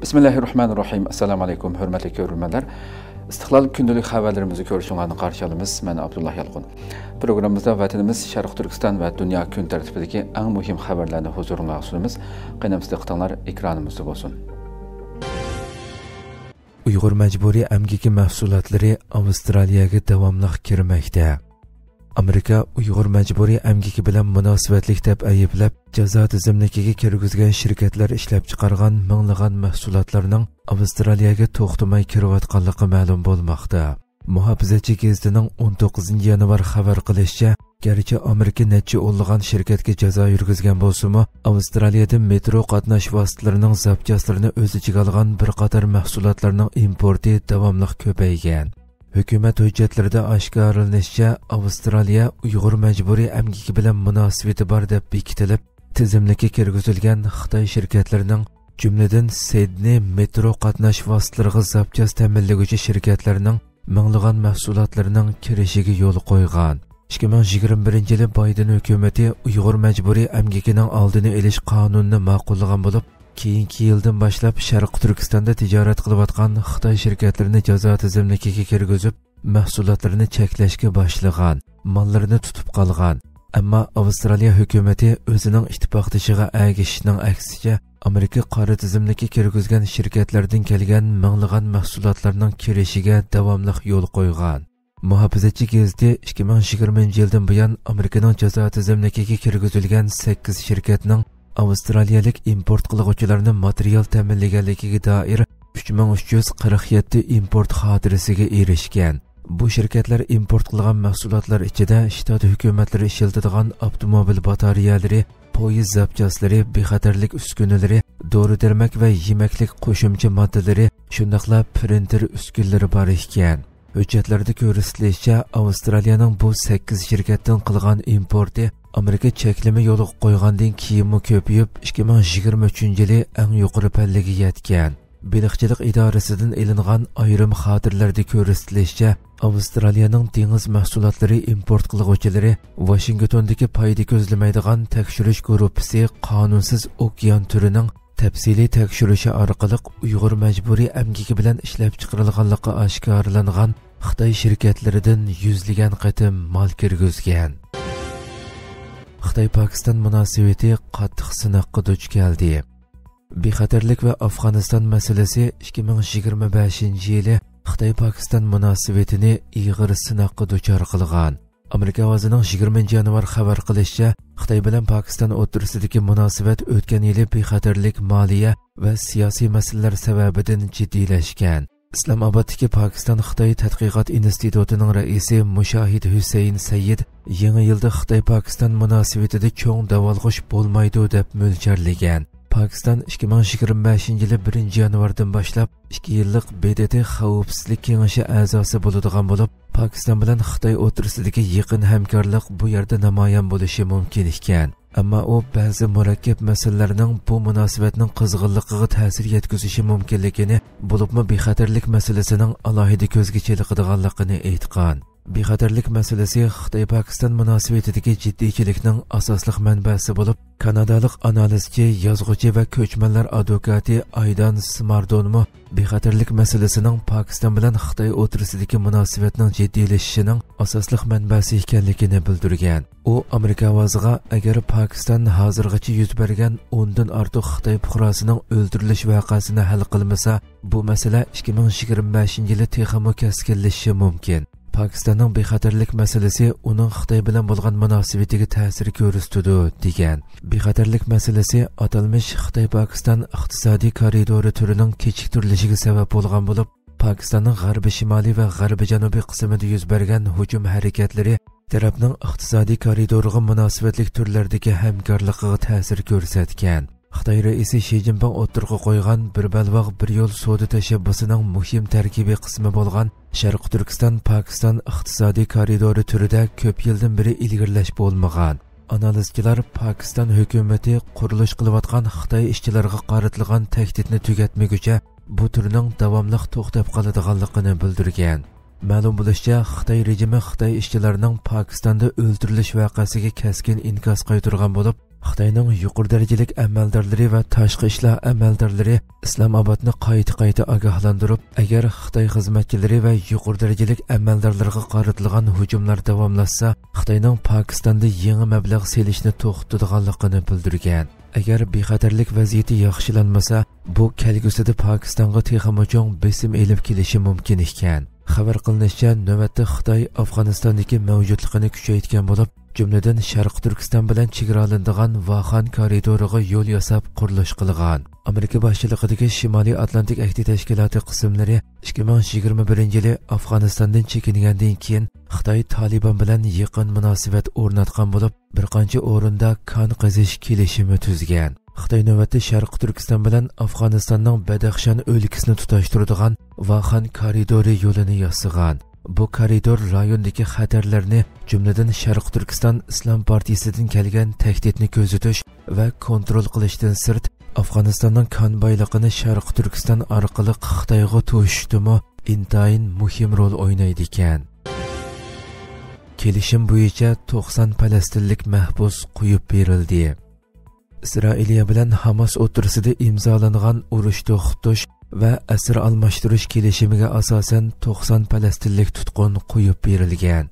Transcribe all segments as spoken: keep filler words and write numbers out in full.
بىسمىللاھىررەھمانىررەھىم. ئەسسالامۇئەلەيكۇم، ھۆرمەتلىك كۆرۈرمەنلەر. ئىستىقلال كۈندىلىك خەۋەرلىرىمىزنى كۆرۈشۈڭلارنى قارشى ئالىمىز. مەن ئابدۇللا يالقۇن. پروگراممىمىزدا ۋەتىنىمىز، شەرقىي تۈركىستان ۋە دۇنيا كۈن تەرتىپىدىكى ئەڭ مۇھىم خەۋەرلەرنى ھۇزۇرۇڭلارغا سۇنىمىز. قېنى ئەمىسە دىققىتىڭلار ئېكرانىمىزدا بولسۇن. ئۇيغۇر مەجبۇرىي ئەمگىكى مەھسۇلاتلىرى ئاۋسترالىيەگە داۋاملىق كىرمەكتە. ئامېرىكا ئۇيغۇر مەجبۇرىي ئەمگىكى بىلەن مۇناسىۋەتلىك دەپ ئەيىبلەپ، جازا تىزىملىكىگە كىرگۈزگەن شىركەتلەر ئىشلەپچىقارغان مىڭلىغان مەھسۇلاتلارنىڭ ئاۋسترالىيەگە توختىماي كىرىۋاتقانلىقى مەلۇم بولماقتا. مۇھاپىزەتچى گېزىتىنىڭ ئون توققۇزىنچى يانۋار خەۋەر قىلىشىچە، گەرچە ئامېرىكا نەچچە ئونلىغان شىركەتكە جازا يۈرگۈزگەن بولسىمۇ، ئاۋسترالىيەدىن مېترو قاتناش ۋاسىتىلىرىنىڭ زاپچاسلىرىنى ئۆز ئىچىگە ئالغان بىر قاتار مەھسۇلاتلارنىڭ ئىمپورتى داۋاملىق كۆپەيگەن. ھۆكۈمەت ھۆججەتلىرىدە ئاشكارىلىنىشىچە، ئاۋسترالىيە ئۇيغۇر مەجبۇرىي ئەمگىكى بىلەن مۇناسىۋىتى بار دەپ بېكىتىلىپ، تىزىملىككە كىرگۈزۈلگەن خىتاي شىركەتلىرىنىڭ، جۈملىدىن سىدنېي مېترو قاتناش ۋاسىتىلىرىغا زاپچاس تەمىنلىگۈچى شىركەتلەرنىڭ مىڭلىغان مەھسۇلاتلىرىنىڭ كىرىشىگە يول قويغان. ئىككى مىڭ يىگىرمە بىرىنچى يىلى بايدېن ھۆكۈمىتى ئۇيغۇر مەجبۇرىي ئەمگىكىنىڭ ئالدىنى ئېلىش قانۇنىنى ماقۇللىغان بولۇپ، كېيىنكى يىلدىن باشلاپ شەرقىي تۈركىستاندا تىجارەت قىلىۋاتقان خىتاي شىركەتلىرىنى جازا تىزىملىكىگە كىرگۈزۈپ، مەھسۇلاتلىرىنى چەكلەشكە باشلىغان، ماللىرىنى تۇتۇپ قالغان. ئەمما ئاۋسترالىيە ھۆكۈمىتى ئۆزىنىڭ ئىتتىپاقدىشىغا ئەگىشىشنىڭ ئەكسىچە، ئامېرىكا قارا تىزىملىككە كىرگۈزگەن شىركەتلەردىن كەلگەن مىڭلىغان مەھسۇلاتلارنىڭ كىرىشىگە داۋاملىق يول قويغان. مۇھاپىزەتچى گېزىتى ئىككى مىڭ يىگىرمىنچى يىلدىن بۇيان ئامېرىكىنىڭ جازا تىزىملىكىگە كىرگۈزۈلگەن سەككىز شىركەتنىڭ ئاۋسترالىيەلىك ئىمپورت قىلغۇچىلارنى ماتېرىيال تەمىنلىگەنلىكىگە دائىر ئۈچ مىڭ ئۈچ يۈز قىرىق يەتتە ئىمپورت خاتىرىسىگە ئېرىشكەن. بۇ شىركەتلەر ئىمپورت قىلغان مەھسۇلاتلار ئىچىدە شتات ھۆكۈمەتلىرى ئىشلىتىدىغان ئاپتوموبىل باتارېيەلىرى، پويىز زاپچاسلىرى، بىخەتەرلىك ئۈسكۈنىلىرى، دورا-دەرمەك ۋە يېمەكلىك قوشۇمچە ماددىلىرى، شۇنداقلا پرىنتېر ئۈسكۈنىلىرى بار ئىكەن. ھۆججەتلەردە كۆرسىتىلىشىچە، ئاۋسترالىيەنىڭ بۇ سەككىز شىركەتتىن قىلغان ئىمپورتى ئامېرىكا چەكلىمە يولغا قويغاندىن كېيىنمۇ كۆپىيىپ، ئىككى مىڭ يىگىرمە ئۈچىنچى يىلى ئەڭ يۇقىرى پەللىگە يەتكەن. بېلىقچىلىق ئىدارىسىدىن ئېلىنغان ئايرىم خاتىرىلەردە كۆرسىتىلىشىچە، ئاۋسترالىيەنىڭ دېڭىز مەھسۇلاتلىرى ئىمپورت قىلغۇچىلىرى ۋاشىنگتوندىكى پايدا كۆزلىمەيدىغان تەكشۈرۈش گۇرۇپپىسى قانۇنسىز ئوكيان تۈرىنىڭ تەپسىلىي تەكشۈرۈشى ئارقىلىق ئۇيغۇر مەجبۇرىي ئەمگىكى بىلەن ئىشلەپچىقىرىلغانلىقى ئاشكارىلانغان خىتاي شىركەتلىرىدىن يۈزلىگەن قېتىم مال كىرگۈزگەن. خىتاي پاكىستان مۇناسىۋىتى قاتتىق سىناققا دۇچ كەلدى. بىخەتەرلىك ۋە ئافغانىستان مەسىلىسى ئىككى مىڭ يىگىرمە بەشىنچى يىلى خىتاي پاكىستان مۇناسىۋىتىنى ئېغىر سىناققا دۇچار قىلغان. ئامېرىكا ئاۋازىنىڭ يىگىرمىنچى يانۋار خەۋەر قىلىشىچە، خىتاي بىلەن پاكىستان ئوتتۇرىسىدىكى مۇناسىۋەت ئۆتكەن يىلى بىخەتەرلىك، مالىيە ۋە سىياسىي مەسىلىلەر سەۋەبىدىن جىددىيلەشكەن. ئىسلامئابادتىكى پاكىستان خىتاي تەتقىقات ئىنستىتۇتىنىڭ رەئىسى مۇشاھىد ھۈسەيىن سەييىد يېڭى يىلدا خىتاي پاكىستان مۇناسىۋىتىدە چوڭ داۋالغۇش بولمايدۇ دەپ مۆلچەرلىگەن. پاكىستان ئىككى مىڭ يىگىرمە بەشىنچى يىلى بىرىنچى يانۋاردىن باشلاپ ئىككى يىللىق ب د ت خەۋپسىزلىك كېڭىشى ئەزاسى بولىدىغان بولۇپ، پاكىستان بىلەن خىتاي ئوتتۇرىسىدىكى يېقىن ھەمكارلىق بۇ يەردە نامايان بولۇشى مۇمكىن ئىكەن. ئەمما ئۇ بەزى مۇرەككەپ مەسىلىلەرنىڭ بۇ مۇناسىۋەتنىڭ قىزغىنلىقىغا تەسىر يەتكۈزۈشى مۇمكىنلىكىنى، بولۇپمۇ بىخەتەرلىك مەسىلىسىنىڭ ئالاھىدە كۆزگە چېلىقىدىغانلىقىنى ئېيتقان. بىخەتەرلىك مەسىلىسى خىتاي پاكىستان مۇناسىۋىتىدىكى جىددىيچىلىكنىڭ ئاساسلىق مەنبەسى بولۇپ، كانادالىق ئانالىزچى، يازغۇچى ۋە كۆچمەنلەر ئادۋوكاتى ئايدان سماردونمۇ بىخەتەرلىك مەسىلىسىنىڭ پاكىستان بىلەن خىتاي ئوتتۇرىسىدىكى مۇناسىۋەتنىڭ جىددىيلىشىشىنىڭ ئاساسلىق مەنبەسى ئىكەنلىكىنى بىلدۈرگەن. ئۇ ئامېرىكا ئاۋازىغا، ئەگەر پاكىستان ھازىرغىچە يۈز بەرگەن ئوندىن ئارتۇق خىتاي پۇقراسىنىڭ ئۆلتۈرۈلۈش ۋەقەسىنى ھەل قىلمىسا، بۇ مەسىلە ئىككى مىڭ يىگىرمە بەشىنچى يىلى تېخىمۇ كەسكىنلىشىشى مۇمكىن. پاكىستاننىڭ بىخەتەرلىك مەسىلىسى ئۇنىڭ خىتاي بىلەن بولغان مۇناسىۋىتىگە تەسىر كۆرسىتىدۇ، دېگەن. بىخەتەرلىك مەسىلىسى ئاتالمىش خىتاي پاكىستان ئىقتىسادىي كارىدورى تۈرىنىڭ كېچىكتۈرۈلۈشىگە سەۋەب بولغان بولۇپ، پاكىستاننىڭ غەربىي شىمالىي ۋە غەربىي جەنۇبىي قىسمىدا يۈز بەرگەن ھۇجۇم ھەرىكەتلىرى تەرەپنىڭ ئىقتىسادىي كارىدورىغا مۇناسىۋەتلىك تۈرلەردىكى ھەمكارلىقىغا تەسىر كۆرسەتكەن. خىتاي رەئىسى شى جىنپىڭ ئوتتۇرىغا قويغان بىر بەلباغ، بىر يول سودا تەشەببۇسىنىڭ مۇھىم تەركىبىي قىسمى بولغان شەرقىي تۈركىستان، پاكىستان ئىقتىسادىي كارىدورى تۈرىدە كۆپ يىلدىن بېرى ئىلگىرىلەش بولمىغان. ئانالىزچىلار پاكىستان ھۆكۈمىتى قۇرۇلۇش قىلىۋاتقان خىتاي ئىشچىلىرىغا قارىتىلغان تەھدىتنى تۈگەتمىگۈچە، بۇ تۈرنىڭ داۋاملىق توختاپ قالىدىغانلىقىنى بىلدۈرگەن. مەلۇم بولۇشىچە، خىتاي رېجىمى خىتاي ئىشچىلارنىڭ پاكىستاندا ئۆلتۈرۈلۈش ۋەقەسىگە كەسكىن ئىنكاس قايتۇرغان بولۇپ، خىتاينىڭ يۇقىرى دەرىجىلىك ئەمەلدارلىرى ۋە تاشقى ئىشلار ئەمەلدارلىرى ئىسلامئابادنى قايتا-قايتا ئاگاھلاندۇرۇپ، ئەگەر خىتاي خىزمەتچىلىرى ۋە يۇقىرى دەرىجىلىك ئەمەلدارلىرىغا قارىتىلغان ھۇجۇملار داۋاملاشسا، خىتاينىڭ پاكىستاندا يېڭى مەبلەغ سېلىشنى توختىتىدىغانلىقىنى بىلدۈرگەن. ئەگەر بىخەتەرلىك ۋەزىيىتى ياخشىلانمىسا، بۇ كەلگۈسىدە پاكىستانغا تېخىمۇ چوڭ بېسىم ئېلىپ كېلىشى مۇمكىن ئىكەن. خەۋەر قىلىنىشىچە، نۆۋەتتە خىتاي ئافغانىستاندىكى مەۋجۇتلۇقىنى كۈچەيتكەن بولۇپ، جۈملىدىن شەرقىي تۈركىستان بىلەن چېگرالىنىدىغان ۋاخان كارىدورىغا يول ياساپ قۇرۇلۇش قىلغان. ئامېرىكا باشچىلىقىدىكى شىمالىي ئاتلانتىك ئەھدى تەشكىلاتى قىسىملىرى ئىككى مىڭ يىگىرمە بىرىنچى يىلى ئافغانىستاندىن چېكىنگەندىن كېيىن، خىتاي تالىبان بىلەن يېقىن مۇناسىۋەت ئورناتقان بولۇپ، بىر قانچە ئورۇندا كان قېزىش كېلىشىمى تۈزگەن. خىتاي نۆۋەتتە شەرقىي تۈركىستان بىلەن ئافغانىستاننىڭ بەدەخشان ئۆلكىسىنى تۇتاشتۇرىدىغان ۋاخان كارىدورى يولىنى ياسىغان. بۇ كارىدور رايوندىكى خەتەرلەرنى، جۈملىدىن شەرقىي تۈركىستان ئىسلام پارتىيىسىدىن كەلگەن تەھدىتنى كۆزىتىش ۋە كونترول قىلىشتىن سىرت، ئافغانىستاننىڭ كان بايلىقىنى شەرقىي تۈركىستان ئارقىلىق خىتايغا توشۇشتىمۇ ئىنتايىن مۇھىم رول ئوينايدىكەن. كېلىشىم بويىچە توقسان پەلەستىنلىك مەھبۇس قويۇپ بېرىلدى. ئىسرائىلىيە بىلەن ھاماس ئوتتۇرىسىدا ئىمزالانغان ئۇرۇش توختىتىش ۋە ئەسىر ئالماشتۇرۇش كېلىشىمىگە ئاساسەن، توقسان پەلەستىنلىك تۇتقۇن قويۇپ بېرىلگەن.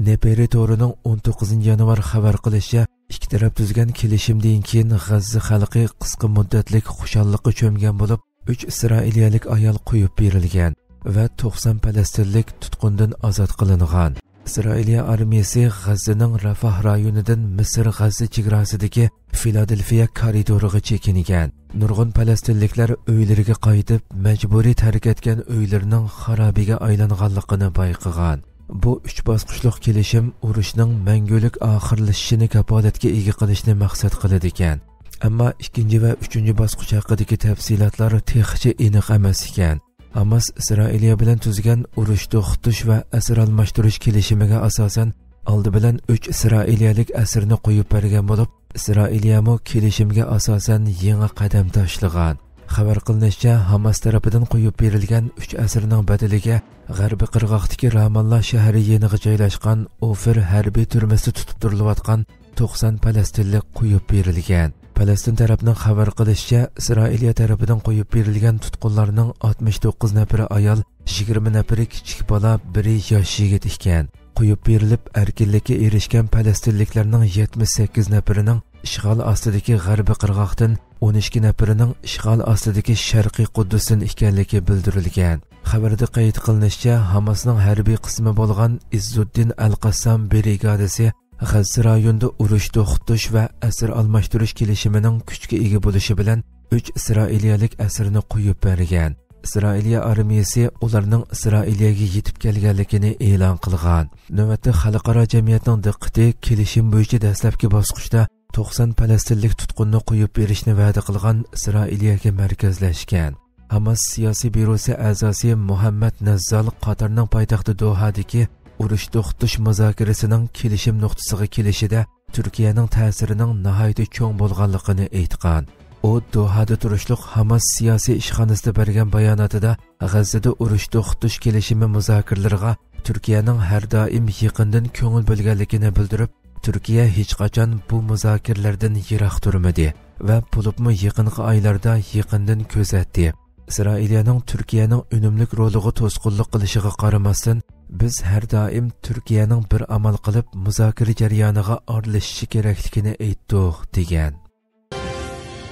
نېپېرى تورىنىڭ ئون توققۇزىنچى يانۋار خەۋەر قىلىشىچە، ئىككى تەرەپ تۈزگەن كېلىشىمدىن كېيىن غەززە خەلقى قىسقا مۇددەتلىك خۇشاللىققا چۆمگەن بولۇپ، ئۈچ ئىسرائىلىيەلىك ئايال قويۇپ بېرىلگەن ۋە توقسان پەلەستىنلىك تۇتقۇندىن ئازاد قىلىنغان. ئىسرائىلىيە ئارمىيىسى غەززىنىڭ رافاھ رايونىدىن مىسىر غەززە چېگراسىدىكى فىلادېلفىيە كارىدورىغا چېكىنگەن. نۇرغۇن پەلەستىنلىكلەر ئۆيلىرىگە قايتىپ، مەجبۇرىي تەرك ئەتكەن ئۆيلىرىنىڭ خارابىگە ئايلانغانلىقىنى بايقىغان. بۇ ئۈچ باسقۇچلۇق كېلىشىم ئۇرۇشنىڭ مەڭگۈلۈك ئاخىرلىشىشىنى كاپالەتكە ئىگە قىلىشنى مەقسەت قىلىدىكەن. ئەمما ئىككىنچى ۋە ئۈچىنچى باسقۇچ ھەققىدىكى تەپسىلاتلار تېخىچە ئېنىق ئەمەس ئىكەن. ھاماس ئىسرائىلىيە بىلەن تۈزگەن ئۇرۇش توختىتىش ۋە ئەسىر ئالماشتۇرۇش كېلىشىمىگە ئاساسەن، ئالدى بىلەن ئۈچ ئىسرائىلىيەلىك ئەسىرنى قويۇپ بەرگەن بولۇپ، ئىسرائىلىيەمۇ كېلىشىمگە ئاساسەن يېڭى قەدەم تاشلىغان. خەۋەر قىلىنىشىچە، ھاماس تەرىپىدىن قويۇپ بېرىلگەن ئۈچ ئەسىرنىڭ بەدىلىگە غەربىي قىرغاقتىكى راماللا شەھىرى يېنىغا جايلاشقان ئوفىر ھەربىي تۈرمىسىدە تۇتۇپ تۇرۇلۇۋاتقان توقسان پەلەستىنلىك قويۇپ بېرىلگەن. پەلەستىن تەرەپنىڭ خەۋەر قىلىشىچە، ئىسرائىلىيە تەرىپىدىن قويۇپ بېرىلگەن تۇتقۇنلارنىڭ ئاتمىش توققۇز نەپىرى ئايال، يىگىرمە نەپىرى كىچىك بالا، بىرى ياش يىگىت ئىكەن. قويۇپ بېرىلىپ، ئەركىنلىككە ئېرىشكەن پەلەستىنلىكلەرنىڭ يەتمىش سەككىز نەپىرىنىڭ ئىشغال ئاستىدىكى غەربىي قىرغاقتىن، ئون ئىككى نەپىرىنىڭ ئىشغال ئاستىدىكى شەرقىي قۇددۇستىن ئىكەنلىكى بىلدۈرۈلگەن. خەۋەردە قەيت قىلىنىشىچە، ھاماسنىڭ ھەربىي قىسمى بولغان ئىززۇددىن ئەل قەسسام برىگادىسى غەززە رايونىدا ئۇرۇش توختىتىش ۋە ئەسىر ئالماشتۇرۇش كېلىشىمىنىڭ كۈچكە ئىگە بولۇشى بىلەن ئۈچ ئىسرائىلىيەلىك ئەسىرنى قويۇپ بەرگەن. ئىسرائىلىيە ئارمىيىسى ئۇلارنىڭ ئىسرائىلىيەگە يېتىپ كەلگەنلىكىنى ئېلان قىلغان. نۆۋەتتە خەلقئارا جەمئىيەتنىڭ دىققىتى كېلىشىم بويىچە دەسلەپكى باسقۇچتا توقسان پەلەستىنلىك تۇتقۇننى قويۇپ بېرىشنى ۋەدە قىلغان ئىسرائىلىيەگە مەركەزلەشكەن. ھاماس سىياسىي بيۇروسى ئەزاسى مۇھەممەد نەززال قاتارنىڭ پايتەختى دوھادىكى ئۇرۇش توختىتىش مۇزاكىرىسىنىڭ كېلىشىم نۇقتىسىغا كېلىشىدە تۈركىيەنىڭ تەسىرىنىڭ ناھايىتى چوڭ بولغانلىقىنى ئېيتقان. ئۇ دوھادا تۇرۇشلۇق ھاماس سىياسىي ئىشخانىسىدا بەرگەن باياناتىدا غەززىدە ئۇرۇش توختىتىش كېلىشىمى مۇزاكىرىلىرىغا تۈركىيەنىڭ ھەر دائىم يېقىندىن كۆڭۈل بۆلگەنلىكىنى بىلدۈرۈپ، تۈركىيە ھېچقاچان بۇ مۇزاكىرىلەردىن يىراق تۇرمىدى ۋە بولۇپمۇ يېقىنقى ئايلاردا يېقىندىن كۆزەتتى. ئىسرائىلىيەنىڭ تۈركىيەنىڭ ئۈنۈملۈك رولىغا توسقۇنلۇق قىلىشىغا قارىماستىن، بىز ھەر دائىم تۈركىيەنىڭ بىر ئامال قىلىپ مۇزاكىرە جەريانىغا ئارىلىشىشى كېرەكلىكىنى ئېيتتۇق، دېگەن.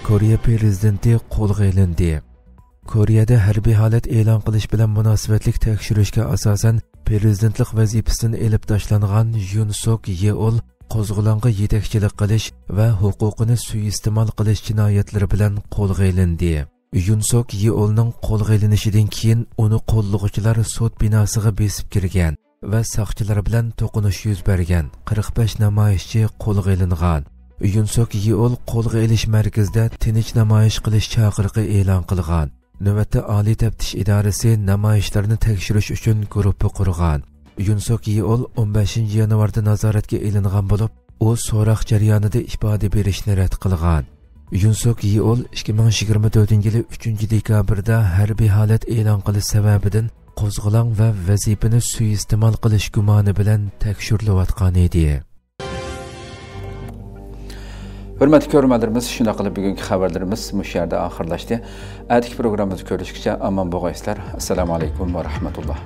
كورېيە پىرېزىدېنتى قولغا ئېلىندى. كورېيەدە ھەربىي ھالەت ئېلان قىلىش بىلەن مۇناسىۋەتلىك تەكشۈرۈشكە ئاساسەن، پىرېزىدېنتلىق ۋەزىپىسىدىن ئېلىپ تاشلانغان يۇن سوك يېئول قوزغىلاڭغا يېتەكچىلىك قىلىش ۋە ھوقۇقىنى سۇيىئىستېمال قىلىش جىنايەتلىرى بىلەن قولغا ئېلىندى. يۇن سوك يېئولنىڭ قولغا ئېلىنىشىدىن كېيىن، ئۇنى قوللىغۇچىلار سوت بىناسىغا بېسىپ كىرگەن ۋە ساقچىلار بىلەن توقۇنۇش يۈز بەرگەن. قىرىق بەش نامايىشچى قولغا ئېلىنغان. يۇن سوك يېئول قولغا ئېلىش مەركىزىدە تىنچ نامايىش قىلىش چاقىرىقى ئېلان قىلغان. نۆۋەتتە ئالىي تەپتىش ئىدارىسى نامايىشلارنى تەكشۈرۈش ئۈچۈن گۇرۇپپا قۇرغان. يۇن سوك يېئول ئون بەشىنچى يانۋاردا نازارەتكە ئېلىنغان بولۇپ، ئۇ سوراق جەريانىدا ئىپادە بېرىشنى رەت قىلغان. يۇن سوك يېئول ئىككى مىڭ يىگىرمە تۆتىنچى يىلى ئۈچىنچى دېكابىردا ھەربىي ھالەت ئېلان قىلىش سەۋەبىدىن قوزغىلاڭ ۋە ۋەزىپىنى سۇيىئىستېمال قىلىش گۇمانى بىلەن تەكشۈرۈلۈۋاتقان ئىدى. ھۆرمەتلىك كۆرۈرمەنلىرىمىز، شۇنداق قىلىپ بۈگۈنكى خەۋەرلىرىمىز مۇشۇ يەردە ئاخىرلاشتى. ئەتىكى پروگراممىمىزدا كۆرۈشكىچە ئامان بولغايسىلەر. ئەسسالامۇ ئەلەيكۇم ۋە رەھمەتۇللا.